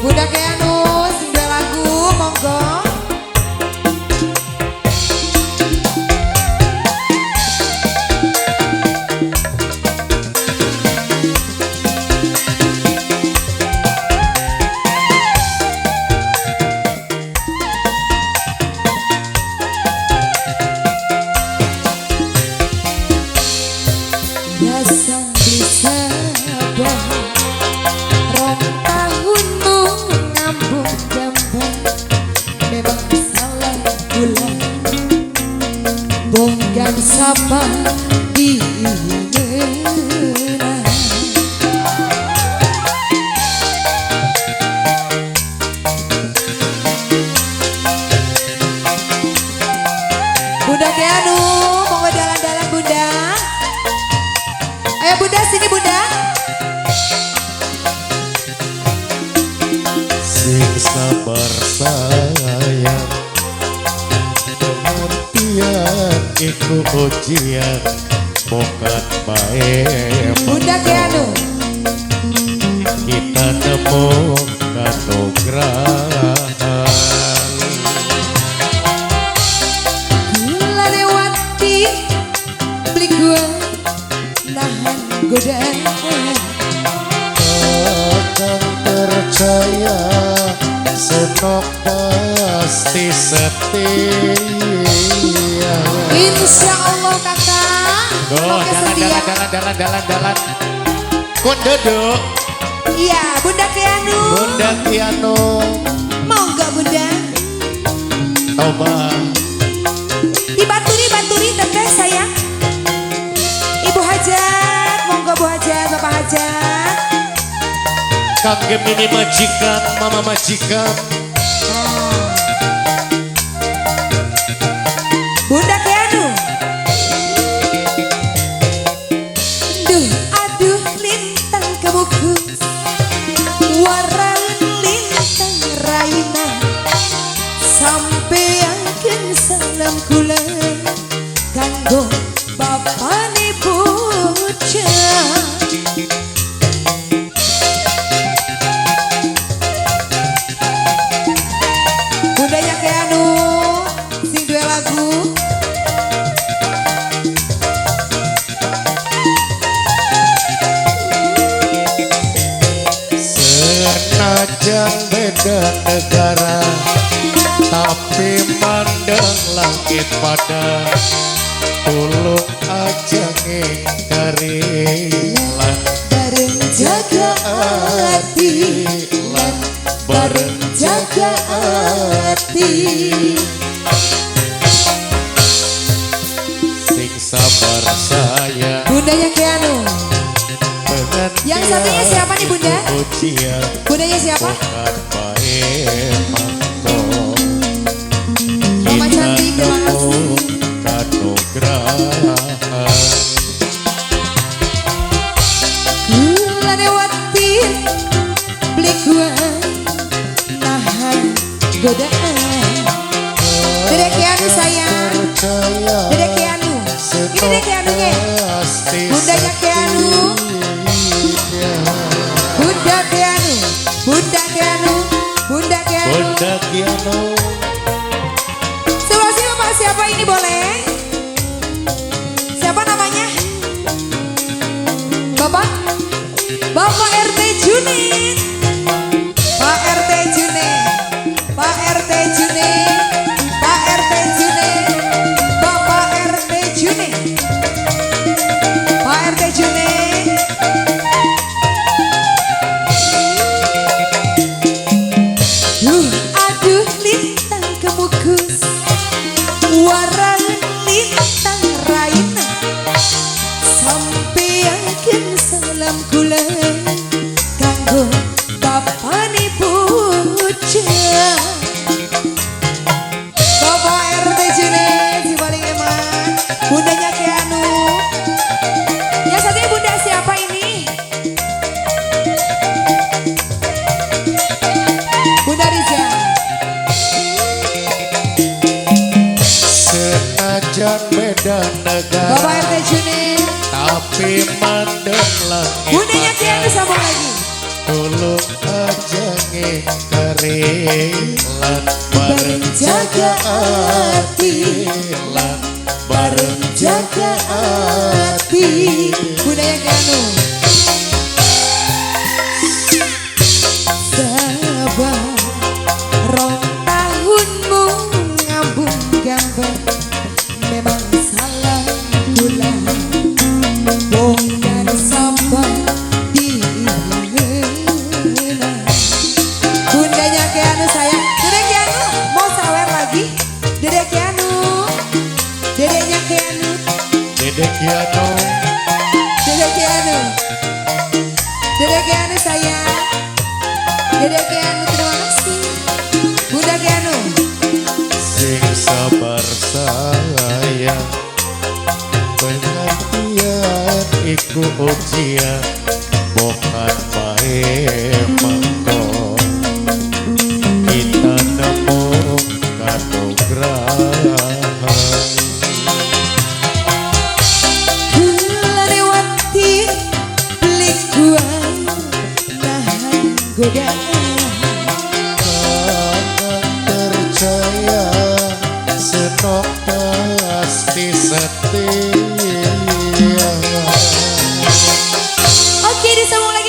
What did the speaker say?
Bunda Keanu sing dua lagu monggo. Dasar sabar rong tahunmu ngambung gambar memang salah kula bonggan sapa diena. Bunda Keanu monggo dalan-dalan Bunda. Ayo Bunda sini Bunda. Sing sabar sayang, pengertian iku ujian, bukan bae. Bunda Keanu. Kita nemu kanugrahan. Gula lewati beli gua nahan godaan. Takkan percaya senok pasti setia. Insya Allah kakak. Duh, Oke, jalan, setia. jalan, jalan, jalan, jalan. Kun duduk. Iya, Bunda Keanu. Bunda Keanu. Monggo Bunda. Toba. Dibaturi, baturi teteh sayang. Ibu Hajat, monggo Bu Hajat, Bapak Hajat. Kangge mimi majikan, mama majikan. Bunda Keanu. Duh, aduh lintang kemukus, waran lintang raina, sampeyanken salam kula kanggo bapane bocah. Bundanya Keanu sing duwe lagu. Senajan beda negara, tapi mandang langit pada tulung aja ngingkari lan bareng jaga hati, lan bareng jaga hati. Sing sabar sayang. Bundanya Keanu. Yang satunya siapa nih Bunda? Ujian, Bundanya siapa? bukan bae mangko. Mama cantik, terima kasih. Kanugrahan. Gula lewati beli gua nahan godaan. Dede Keanu sayang. Dede Keanu. Ini Dede Keanunya. Bundanya Keanu. Bunda Keanu. Bunda Keanu. Bunda Keanu. Bunda Keanu. Sebelah sini Bapak siapa ini boleh? Siapa namanya? Bapak? Bapak RT Junit. Pak RT Junit. Pak RT Junit. Pak RT Junit. Bapak RT Junit. Pak RT Junit. Duh, aduh lintang kemukus, waran lintang raina, sampeyanken salam kula kanggo bapane bocah. Bapak RT Junit si paling eman, bundanya Keanu. Yang satunya bunda siapa ini? Bunda Riza. Senajan beda negara, Bapak RT Junit. tapi mandeng langit Bundanya Keanu pada sambung lagi. Tulung aja. Nanging keri lan bareng jaga ati, lan bareng jaga ati. Bundanya Keanu. Sabar rong tahunmu ngambung gambar, memang salah kula bukan sabar diilangena. Bundanya Keanu sayang. Dede Keanu mau sawer lagi? Dede Keanu, dedenya Keanu, Dede Keanu, Dede Keanu, Dede Keanu sayang, Dede Keanu terima kasih. Bunda Keanu. Sing sabar sayang, pengertian iku ujian, bukan bae mengko kita nemu kanugrahan. Kula lewati beli kuat nahan godaan. Jangan percaya senok pasti setia. Oke, disambung lagi.